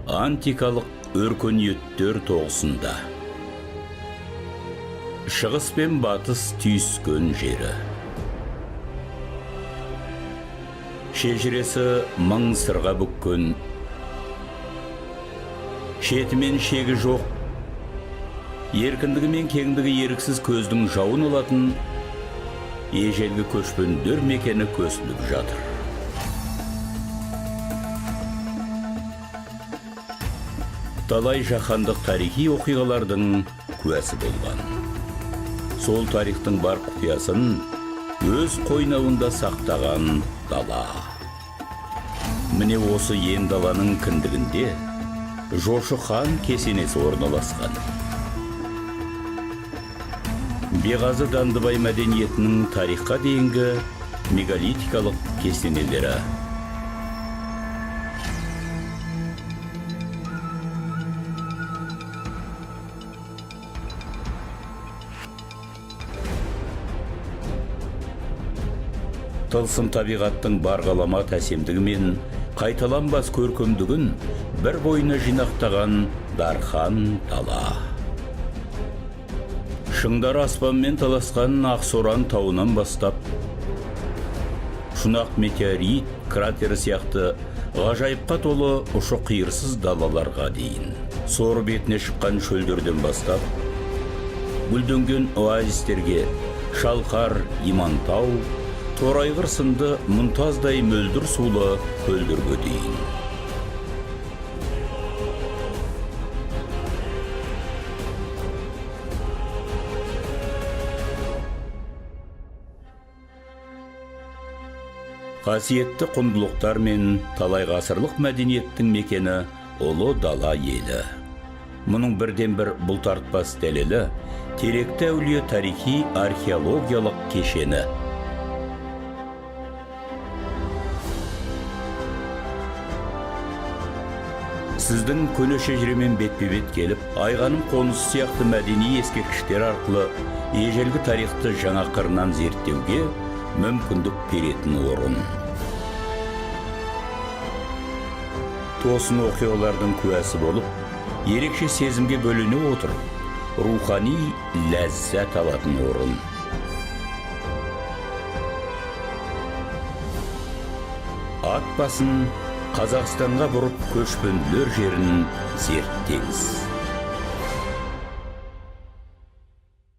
Антикалық өркениеттер тоғысында. Шығыс пен батыс түйіскен жері. Шежіресі мың сырға бүккен, шеті мен шегі жоқ, еркіндігі мен кеңдігі еріксіз көздің жауын алатын ежелгі көшпенділер мекені көсіліп жатыр. Талай жаһандық тарихи оқиғалардың куәсі болған. Сол тарихтың бар құпиясын өз қойнауында сақтаған дала. Міне, осы ен даланың кіндігінде Жошы хан кесенесі орналасқан. Беғазы Дандыбай мәдениетінің тарихқа дейінгі мегалитикалық кесенелері. Тылсым табиғаттың бар ғаламат әсемдігі мен қайталанбас көркемдігін бір бойына жинақтаған дархан дала. Шыңдары аспанмен таласқан Ақсоран тауынан бастап, Шұнақ метеорит кратері сияқты ғажайыпқа толы ұшы қиырсыз далаларға дейін, соры бетіне шыққан шөлдерден бастап, гүлденген оазистерге, Шалқар, Имантау, Торайғыр сынды мұнтаздай мөлдір сулы көлдерге дейін. Қасиетті құндылықтар мен талай ғасырлық мәдениеттің мекені ұлы дала елі. Мұның бірден бір бұлтартпас дәлелі — Теректі әулие тарихи археологиялық кешені. Сіздің көне шежіремен бетпе-бет келіп, Айғаным қонысы сияқты мәдени ескерткіштер арқылы ежелгі тарихты жаңа қырынан зерттеуге мүмкіндік беретін орын. Тосын оқиғалардың куәсі болып, ерекше сезімге бөлене отырып, рухани ләззат алатын орын. Ат басын Қазақстанға бұрып, көшпенділер жерін зерттеңіз.